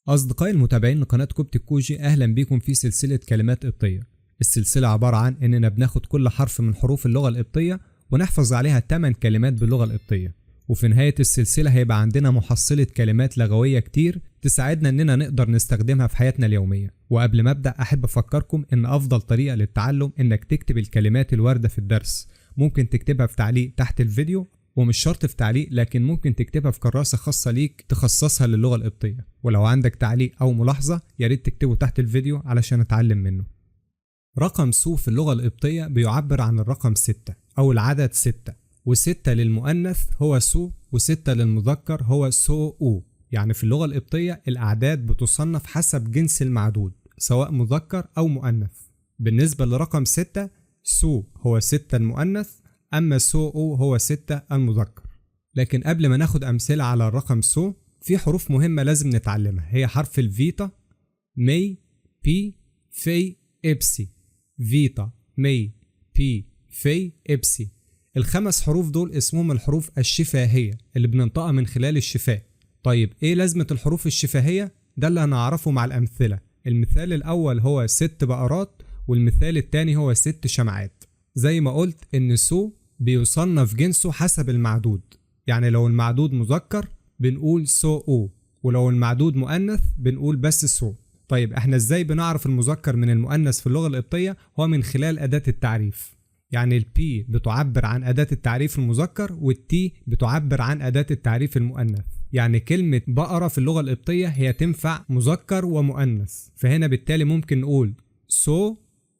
أصدقائي المتابعين لقناة كوبت الكوجي، أهلا بيكم في سلسلة كلمات قبطية. السلسلة عبارة عن إننا بناخد كل حرف من حروف اللغة القبطية ونحفظ عليها 8 كلمات باللغة القبطية، وفي نهاية السلسلة هيبقى عندنا محصلة كلمات لغوية كتير تساعدنا إننا نقدر نستخدمها في حياتنا اليومية. وقبل ما أبدأ أحب أفكركم إن أفضل طريقة للتعلم إنك تكتب الكلمات الواردة في الدرس. ممكن تكتبها في تعليق تحت الفيديو، ومش شرط في تعليق، لكن ممكن تكتبها في كراسة خاصة ليك تخصصها للغة القبطية. ولو عندك تعليق أو ملاحظة يا ريت تكتبه تحت الفيديو علشان أتعلم منه. رقم سو في اللغة القبطية بيعبر عن الرقم 6 أو العدد 6، و6 للمؤنث هو سو، و6 للمذكر هو سو أو. يعني في اللغة القبطية الأعداد بتصنف حسب جنس المعدود سواء مذكر أو مؤنث. بالنسبة لرقم 6، سو هو 6 المؤنث، أما سو أو هو 6 المذكر. لكن قبل ما ناخد أمثلة على الرقم سو، في حروف مهمة لازم نتعلمها، هي حرف الفيتا، مي، بي، في، إبسي. فيتا، مي، بي، في، إبسي. الخمس حروف دول اسمهم الحروف الشفاهية اللي بننطقها من خلال الشفاه. طيب إيه لازمة الحروف الشفاهية؟ ده اللي هنعرفه مع الأمثلة. المثال الأول هو 6 بقرات، والمثال الثاني هو 6 شمعات. زي ما قلت إن سو بيصنف جنسه حسب المعدود، يعني لو المعدود مذكر بنقول سو أو، ولو المعدود مؤنث بنقول بس سو. طيب احنا ازاي بنعرف المذكر من المؤنث في اللغة القبطية؟ هو من خلال أداة التعريف. يعني ال P بتعبر عن أداة التعريف المذكر، وال T بتعبر عن أداة التعريف المؤنث. يعني كلمة بقرة في اللغة القبطية هي تنفع مذكر ومؤنث، فهنا بالتالي ممكن نقول سو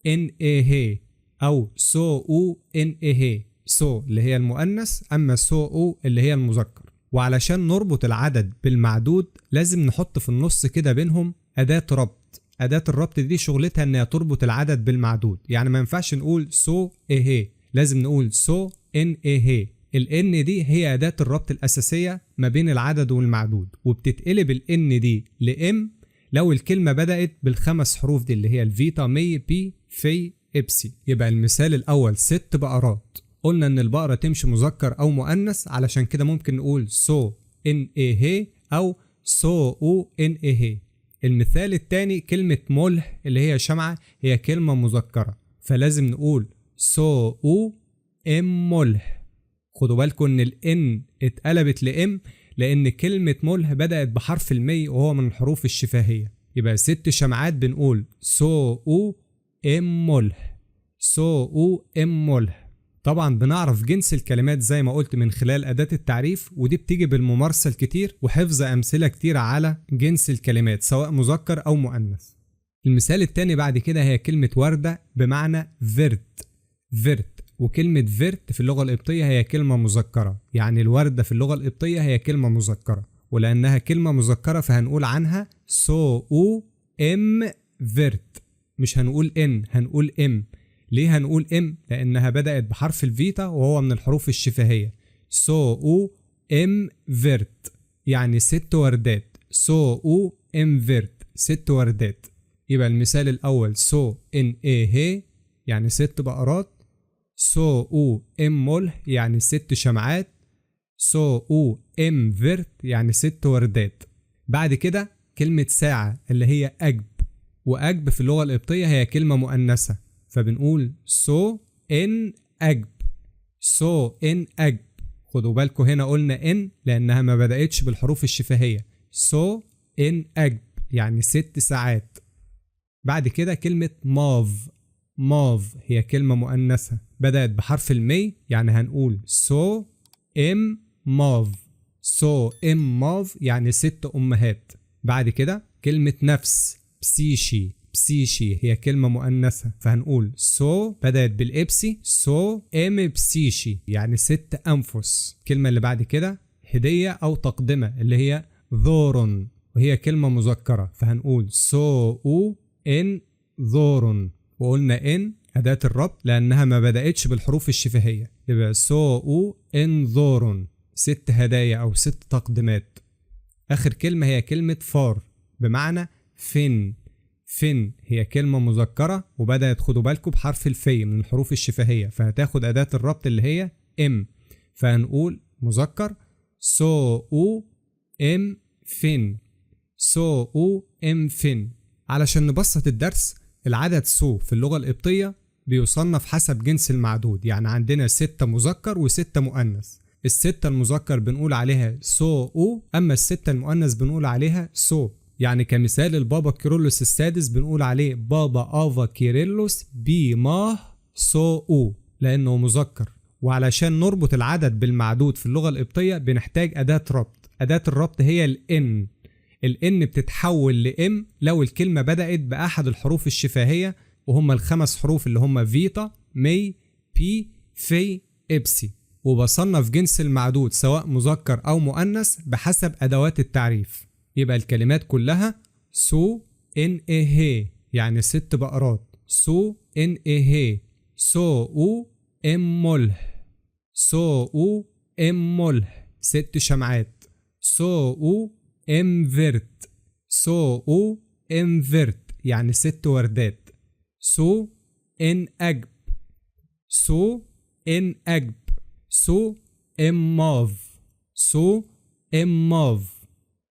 ان ايه أو سو او ان ايه. سو اللي هي المؤنث، أما سو او اللي هي المذكر. وعلشان نربط العدد بالمعدود لازم نحط في النص كده بينهم أداة ربط. أداة الربط دي شغلتها إنها تربط العدد بالمعدود، يعني ما ينفعش نقول سو إيه، لازم نقول سو إن إيه. ال N دي هي أداة الربط الأساسية ما بين العدد والمعدود، وبتتقلب ال N دي ل M لو الكلمة بدأت بالخمس حروف دي اللي هي الفيتا، مي، بي، في، إبسي. يبقى المثال الأول 6 بقرات. قلنا إن البقرة تمشي مذكر أو مؤنث، علشان كده ممكن نقول سو إن إيه أو سو أو إن إيه. المثال الثاني كلمة مله اللي هي شمعة، هي كلمة مذكرة، فلازم نقول سو أو إم مله. خدوا بالكم إن ال N اتقلبت ل M لأن كلمة مله بدأت بحرف المي وهو من الحروف الشفاهية. يبقى 6 شمعات بنقول سو أو إم مله، سو أو إم مله. طبعا بنعرف جنس الكلمات زي ما قلت من خلال أداة التعريف، ودي بتيجي بالممارسة الكتير وحفظ أمثلة كتير على جنس الكلمات سواء مذكر أو مؤنث. المثال التاني بعد كده هي كلمة وردة بمعنى فيرت. فيرت، وكلمة فيرت في اللغة القبطية هي كلمة مذكرة، يعني الوردة في اللغة القبطية هي كلمة مذكرة، ولأنها كلمة مذكرة فهنقول عنها سو أو إم فيرت، مش هنقول إن، هنقول إم. ليه هنقول إم؟ لأنها بدأت بحرف الفيتا وهو من الحروف الشفاهية. سو أو إم فيرت يعني 6 وردات. سو أو إم فيرت 6 وردات. يبقى المثال الأول سو إن إيه هي يعني 6 بقرات، سو أو إم مله يعني 6 شمعات، سو أو إم فيرت يعني 6 وردات. بعد كده كلمة ساعة اللي هي أجب، وأجب في اللغة القبطية هي كلمة مؤنثة، فبنقول سو إن أجب. سو إن أجب. خدوا بالكم هنا قلنا إن لأنها ما بدأتش بالحروف الشفاهية. سو إن أجب يعني 6 ساعات. بعد كده كلمة ماف. ماف هي كلمة مؤنثة بدأت بحرف المي، يعني هنقول سو إم ماف. سو إم ماف يعني 6 أمهات. بعد كده كلمة نفس، بسيشي. بسيشي هي كلمة مؤنثة، فهنقول سو بدأت بالإبسي، سو إم بسيشي يعني 6 أنفس. الكلمة اللي بعد كده هدية أو تقدمة اللي هي ذورن، وهي كلمة مذكرة، فهنقول سو أو إن ذورن، وقلنا إن أداة الربط لأنها ما بدأتش بالحروف الشفاهية، يبقى سو أو إن ذورن 6 هدايا أو 6 تقدمات. آخر كلمة هي كلمة فار بمعنى فن. فن هي كلمة مذكرة وبدأت خدوا بالكم بحرف الفي من الحروف الشفاهية، فهتاخد أداة الربط اللي هي إم، فهنقول مذكر سو أو إم فن. سو أو إم فين. علشان نبسط الدرس، العدد سو في اللغة القبطية بيصنف حسب جنس المعدود، يعني عندنا 6 مذكر و6 مؤنث. ال6 المذكر بنقول عليها سو أو، أما ال6 المؤنث بنقول عليها سو. يعني كمثال البابا كيرلس السادس بنقول عليه بابا آفا كيرلس بي ماه سو أو لأنه مذكر. وعلشان نربط العدد بالمعدود في اللغة القبطية بنحتاج أداة ربط. أداة الربط هي الإن. الإن بتتحول لإم لو الكلمة بدأت بأحد الحروف الشفاهية، وهم ال5 حروف اللي هم فيتا، مي، بي، في، إبسي. وبصنف جنس المعدود سواء مذكر أو مؤنث بحسب أدوات التعريف. يبقى الكلمات كلها سو إن إيه هي، يعني 6 بقرات. سو إن إيه هي، سو أو إم مله، سو أو إم مله، 6 شمعات. سو أو إم فيرت، سو أو إم فيرت، يعني 6 وردات. سو إن أجب، سو إن أجب، سو إم ماف، سو إم ماف،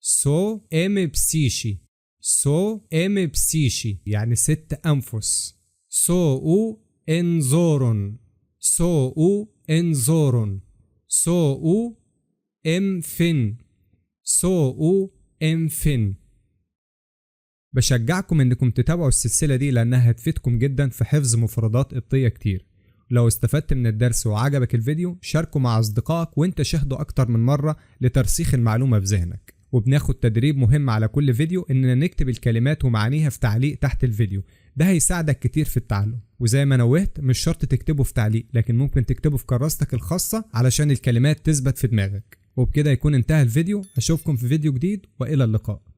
سو إم بسيشي، سو إم بسيشي، يعني 6 أنفس. سو أو إن زورون، سو أو إن زورون، سو أو إم فين، سو أو إم فين. بشجعكم إنكم تتابعوا السلسلة دي لأنها هتفيدكم جدا في حفظ مفردات قبطية كتير. لو استفدت من الدرس وعجبك الفيديو شاركه مع أصدقائك وانت شاهده أكتر من مرة لترسيخ المعلومة في ذهنك. وبناخد تدريب مهم على كل فيديو إننا نكتب الكلمات ومعانيها في تعليق تحت الفيديو، ده هيساعدك كتير في التعلم. وزي ما نوهت مش شرط تكتبه في تعليق، لكن ممكن تكتبه في كراستك الخاصة علشان الكلمات تثبت في دماغك. وبكده يكون انتهى الفيديو، أشوفكم في فيديو جديد وإلى اللقاء.